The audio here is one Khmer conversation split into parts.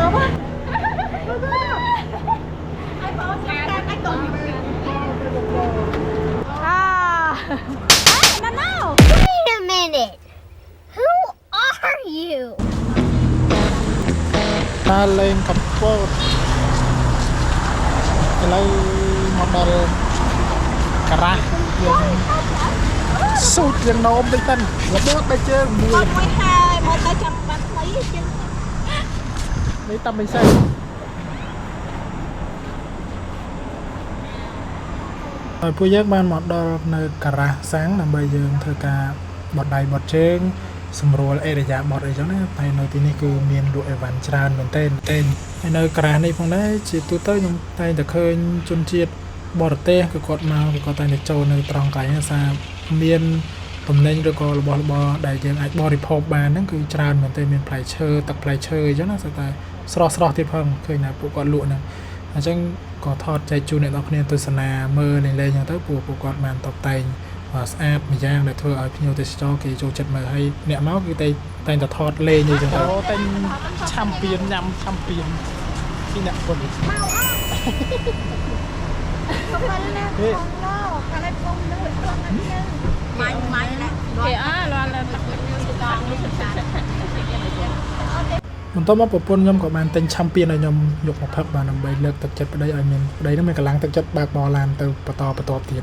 ទៅមក ឲ្យបងចាំតែឲ្យកូនអាណាណៅ Wait a minute. Who are you? ដើរលេងកំពតឥឡូវមកដល់ការ៉ាស់យើងសូត្រយើងនោមតិចសិនរបួសបែកជើងមួយ មកមួយហើយមកទៅចាំបានថ្មីជាង នេះតាមមិនសៃហើយពួកយើងបានមកដល់នៅការ៉ាស់សាំងដើម្បីយើងធ្វើការបត់ដៃបត់ជើងសម្រួលអេរិយាបថអីចឹងណាតែនៅទីនេះគឺមានលក់អីវ៉ាន់ច្រើនមែនទែនទេហើយនៅការ៉ាស់នេះផងដែរជាទូទៅខ្ញុំតែងតែឃើញជនជាតិបរទេសគឺគាត់មកគឺគាត់តែងតែចូលនៅត្រង់កន្លែងហ្នឹងសារមានតំណែងឬក៏របស់របរដែលយើងអាចបរិភោគបានហ្នឹងគឺច្រើនមែនទែនមានផ្លែឈើទឹកផ្លែឈើអីចឹងណាសុទ្ធតែស្រស់ស្រស់ទៀតផងឃើញថាពួកគាត់លក់ហ្នឹងអញ្ចឹងក៏ថតចែកជូនអ្នកនរគ្នាទស្សនាមើលលេងៗអញ្ចឹងទៅពួកពួកគាត់បានតបតែងស្អាតម្យ៉ាងដែលធ្វើឲ្យភ្ញៀវទេសចរគេចូលចិត្តមើលហើយអ្នកមកគឺតែតែងតែថតលេងអីចឹងទៅតែឆាំពៀនញ៉ាំឆាំពៀនពីអ្នកពុន ណា ហេ កាលឯងនឹងត្រង់ហ្នឹងម៉ាញ់ម៉ាញ់ណាគេអើលាន់លាន់ បន្ទាប់មកប្រពន្ធខ្ញុំក៏បានទិញឆាំពៀនឲ្យខ្ញុំយកមកផឹកបាទដើម្បីលើកទឹកចិត្តប្តីឲ្យមានប្តីនឹងមានកម្លាំងទឹកចិត្តបើកបរឡានទៅបន្តបន្តទៀត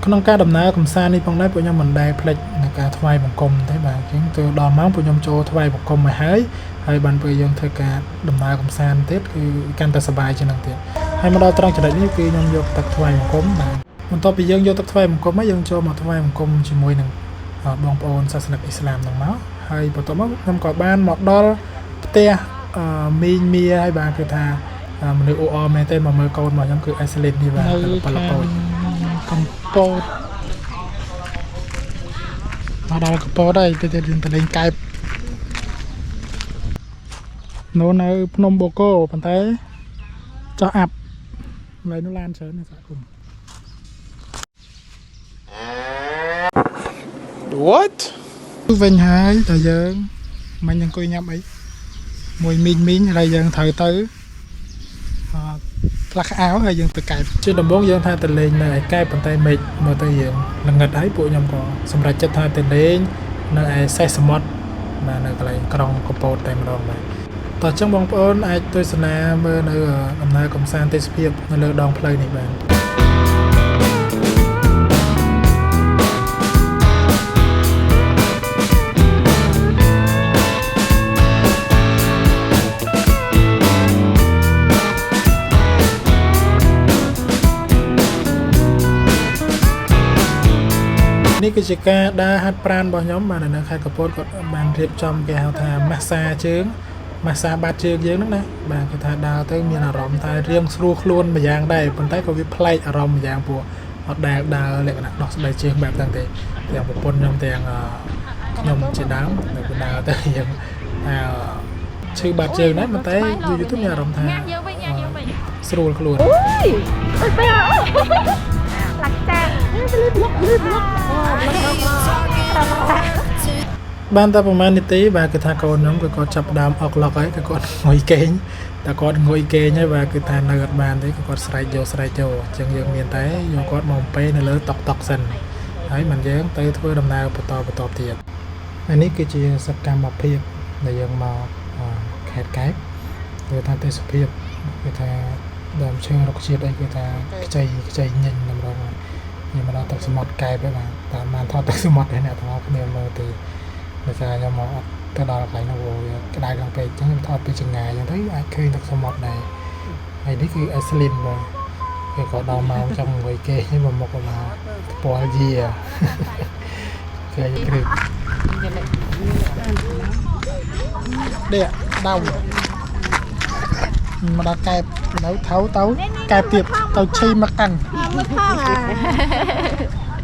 ក្នុងការដំណើរកំសាន្តនេះផងដែរពួកខ្ញុំមិនដែលភ្លេចในការថ្វាយបង្គំទេបាទអញ្ចឹងទៅដល់ម៉ោងពួកខ្ញុំចូលថ្វាយបង្គំមកហើយហើយបានពេលយើងធ្វើការដំណើរកំសាន្តទៀតគឺកាន់តែសប្បាយជាងនឹងទៀតហើយមកដល់ត្រង់ចំណុចនេះគឺខ្ញុំយកទឹកថ្វាយបង្គំបាទបន្ទាប់ពីយើងយកទឹកថ្វាយបង្គំមកយើងចូលមកថ្វាយបង្គំជាមួយនឹងបងប្អូនសាសនិកអ៊ីស្លាមនឹងមកហើយបន្ទាប់មកខ្ញុំក៏បានមកដល់ផ្ទះមីងមៀហើយបាទគឺថាមនុស្សអ៊ូអរមែនទេមកមើលកូនរបស់ខ្ញុំគឺអេសលីននេះបាទពលពតកំពតមកដល់កំពតហើយទៅទៅទៅលេងកែបនោះនៅភ្នំបូកូប៉ុន្តែចោះអាប់កន្លែងនោះឡានច្រើនណាស់សហគមន៍ What? វិញហើយតើយើងមិញអង្គុយញ៉ាំអីមួយមីងមីងហើយយើងត្រូវទៅអផ្លាស់អាវហើយយើងទៅកែបជាដំបូងយើងថាទៅលេងនៅឯកែបប៉ុន្តែមេឃមើលទៅយើងល្ងិតហើយពួកខ្ញុំក៏សម្រេចចិត្តថាទៅលេងនៅឯសេះសមុទ្របាទនៅកន្លែងក្រុងកំពតតែម្ដងបាទតោះចឹងបងប្អូនអាចទស្សនាមើលនៅដំណើរកំសាន្តទេសភាពនៅលើដងផ្លូវនេះបាន នេះគឺជាការដើរហាត់ប្រាណរបស់ខ្ញុំបាទនៅខេត្តកំពតគាត់បានរៀបចំគេហៅថាម៉ាស្សាជើងម៉ាស្សាបាតជើងយើងហ្នឹងណាបាទគេថាដើរទៅមានអារម្មណ៍ថារៀងស្រួលខ្លួនម្យ៉ាងដែរប៉ុន្តែក៏វាប្លែកអារម្មណ៍ម្យ៉ាងព្រោះអត់ដែលដើរលក្ខណៈដោះស្បែកជើងបែបហ្នឹងទេទាំងប្រពន្ធខ្ញុំទាំងខ្ញុំជាដើមនៅពេលដើរទៅយើងថាឈឺបាតជើងដែរប៉ុន្តែយូរៗទៅមានអារម្មណ៍ថា ញ៉ាំយើងវិញញ៉ាំយើងវិញ ស្រួលខ្លួន អូយទៅទៅឡាក់ចាលឺប្លុកលឺប្លុក បានតែប្រហែលនាទីបាទគឺថាកូនខ្ញុំគឺគាត់ចាប់ផ្ដើមអុកឡុកហើយគឺគាត់ងុយគេងតែគាត់ងុយគេងហើយបាទគឺថានៅអត់បានទេគឺគាត់ស្រែកយកស្រែកយកអញ្ចឹងយើងមានតែយកគាត់មកអំពេនៅលើតុកតុកសិនហើយមិនយើងទៅធ្វើដំណើរបន្តបន្តទៀតហើយនេះគឺជាសកម្មភាពដែលយើងមកខេត្តកែបគឺថាទេសភាពគឺថាដើមឈើរុក្ខជាតិអីគឺថាខ្ចីខ្ចីញញតម្រងខ្ញុំមកដល់ទឹកសមុទ្រកែបហើយបាទតាមបានថតទឹកសមុទ្រឲ្យអ្នកទាំងអស់គ្នាមើលទេ ដោយសារខ្ញុំមកអត់ទៅដល់កន្លែងនោះព្រោះវាក្តៅខ្លាំងពេកអញ្ចឹងខ្ញុំថតពីចម្ងាយអញ្ចឹងទៅអាចឃើញទឹកសមុទ្រដែរហើយនេះគឺអេស្លីនបាទគេក៏ដល់មកចង់អង្គុយគេហ្នឹងមកមកមកថ្ពាល់យាគេគ្រឹះដេកដៅមកដល់កែបនៅថៅទៅកែបទៀតទៅឈីមកតាំង មើលផងអា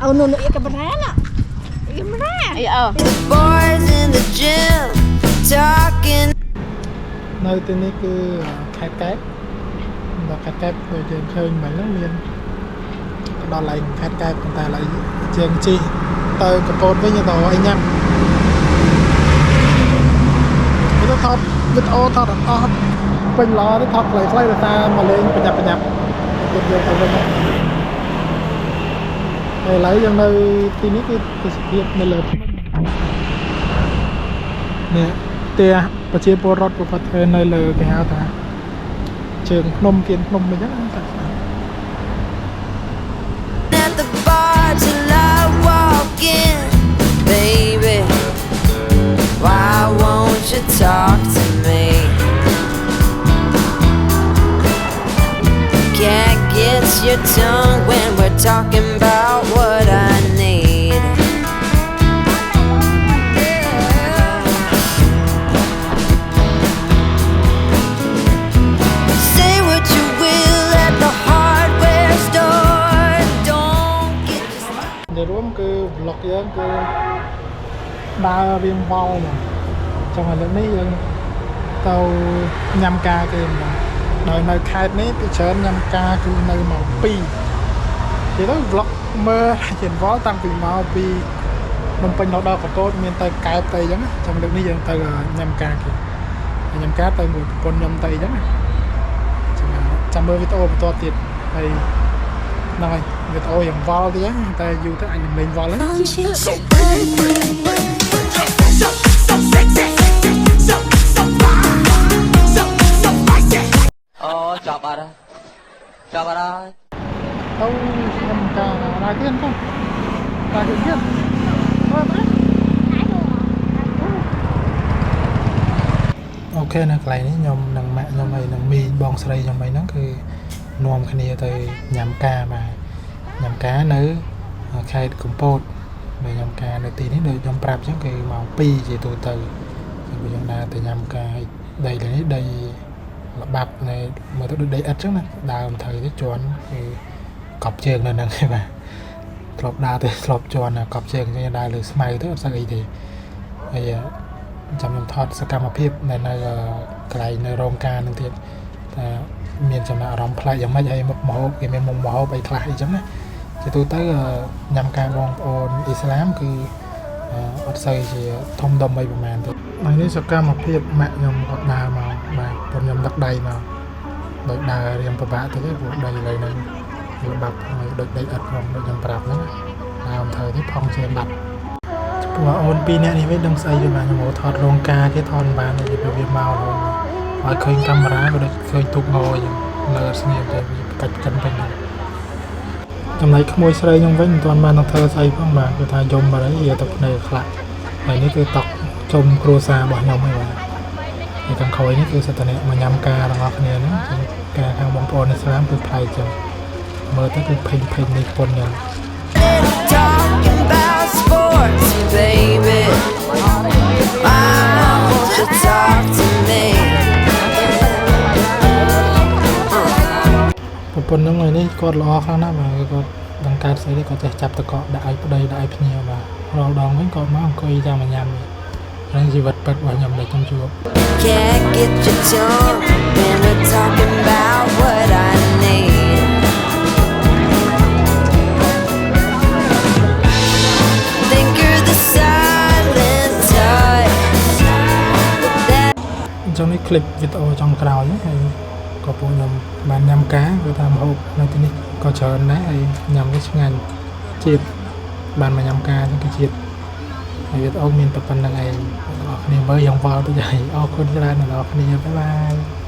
អូនោះនោះកាមេរ៉ាណាកាមេរ៉ាអីអូ Boys in the gym talking. នៅទីនេះគឺខេត្តកែបដល់ខេត្តកែបដូចយើងឃើញមិញហ្នឹងមានទៅដល់ឡែងខេត្តកែបប៉ុន្តែឥឡូវជាងជិះទៅកំពតវិញទៅអីញ៉ាំទៅថត វីដេអូថតអត់អស់ពេញល្អទេថតខ្លីៗដោយសារមកលេងប្រញាប់ប្រញាប់យកយកទៅវិញហើយឥឡូវយើងនៅទីនេះគឺទេសភាពនៅលើភ្នំនេះផ្ទះប្រជាពលរដ្ឋពួកគាត់ធ្វើនៅលើគេហៅថាជើងភ្នំគៀនភ្នំអញ្ចឹងណាស្អាតស្អាត At the bar till I walk in, baby. Why won't you talk to me? Can't get your tongue when we're talking about what I need. Say what you will at the hardware store. Don't get your និយាយរួមគឺ vlog យើងគឺដើររៀងវល់មកចង់ឲ្យលើកនេះយើងទៅញ៉ាំការគេម្ដងដោយនៅខេត្តនេះពីច្រើនញ៉ាំការគឺនៅម៉ោង2និយាយទៅ vlog មើលជាវល់តាំងពីមកពីភ្នំពេញដល់កកតមានទៅកែបទៅអញ្ចឹងណាចាំលើកនេះយើងទៅញ៉ាំការគេហើយញ៉ាំការទៅមួយប្រពន្ធខ្ញុំទៅអញ្ចឹងណាចាំចាំមើលវីដេអូបន្តទៀតហើយហ្នឹងហើយវីដេអូយ៉ាងវល់ទៀតហ្នឹងតែយូរទៅអាចនឹងលេងវល់ហើយ អូចប់អត់ហើយចប់អត់ហើយ ទៅញ៉ាំការរ៉ាគៀនទៅរ៉ាគៀនទៀតទៅ OK នៅកន្លែងនេះខ្ញុំនិងម៉ាក់ខ្ញុំហើយនិងមីបងស្រីខ្ញុំអីហ្នឹងគឺនាំគ្នាទៅញ៉ាំការបាទញ៉ាំការនៅខេត្តកំពតនៅញ៉ាំការនៅទីនេះដូចខ្ញុំប្រាប់អញ្ចឹងគឺម៉ោង2ជាទូទៅអញ្ចឹងយើងដើរទៅញ៉ាំការដីនេះដីល្បាប់នៅមើលទៅដូចដីឥដ្ឋអញ្ចឹងណាដើមត្រូវទៅជន់គឺកប់ជើងនៅហ្នឹងឯងបាទធ្លាប់ដើរទៅធ្លាប់ជន់កប់ជើងអញ្ចឹងដើរលើស្មៅទៅអត់សូវអីទេហើយ ចាំខ្ញុំថតសកម្មភាពនៅនៅកន្លែងនៅរោងការនឹងទៀតថាមានចំណាប់អារម្មណ៍ប្លែកយ៉ាងម៉េចហើយមុខម្ហូបគេមានមុខម្ហូបអីខ្លះអីចឹងណាជាទូទៅញ៉ាំការបងប្អូនអ៊ីស្លាមគឺអត់សូវជាធំដុំអីប្រហែលទេហើយនេះសកម្មភាពម៉ាក់ខ្ញុំគាត់ដើរមកបាទព្រមខ្ញុំដឹកដៃមកដោយដើររៀងពិបាកទៅទេព្រោះដីលើហ្នឹងល្បាប់ហើយដូចដីឥដ្ឋផងដូចខ្ញុំប្រាប់ហ្នឹងដើមត្រូវទេផង់ជាបាត់ ព្រោះអូនពីរនាក់នេះវិញដឹងស្អីទេបាទខ្ញុំមកថតរោងការគេថតមិនបានទេវាវាមករហូតឲ្យឃើញកាមេរ៉ាក៏ដូចឃើញទូកងអញ្ចឹងនៅអត់ស្ងៀមទេវាកាច់កិនពេញហ្នឹងចំណែកក្មួយស្រីខ្ញុំវិញមិនទាន់បាននឹងធ្វើស្អីផងបាទគឺថាយំបាត់ហើយវាទៅភ្នែកខ្លះហើយនេះគឺតុកជុំគ្រួសាររបស់ខ្ញុំហើយបាទហើយខាងក្រោយនេះគឺសិតតែអ្នកមកញ៉ាំការទាំងអស់គ្នាហ្នឹងចឹងការខាងបងប្អូនអ៊ីស្លាមគឺប្លែកចឹងមើលទៅគឺផេងផេងនេះពុនខ្ញុំ Talking about sports, baby. Why won't you talk to me? ប្រពន្ធហ្នឹងថ្ងៃនេះគាត់ល្អខ្លាំងណាស់បាទគឺគាត់ដឹងកើតស្អីទេគាត់ចេះចាប់តកកដាក់ឲ្យប្តីដាក់ឲ្យភ្ញៀវបាទរាល់ដងវិញគាត់មកអង្គុយចាំមកញ៉ាំហ្នឹងជីវិតពិតរបស់ខ្ញុំដែលខ្ញុំជួប Can't get your tongue when we're talking about what I need. Think you're the silent type, but that អញ្ចឹងនេះคลิปវីដេអូចុងក្រោយហើយក៏ពួកខ្ញុំបានញ៉ាំការគឺថាម្ហូបនៅទីនេះក៏ច្រើនដែរហើយញ៉ាំវាឆ្ងាញ់ជាតិបានមកញ៉ាំការហ្នឹងគឺជាតិហើយវីដេអូមានតែប៉ុណ្្នឹងឯងអ្នកនរគ្នាមើលយ៉ាងវល់ទៅហើយអរគុណច្រើនអ្នកនរគ្នាbye bye.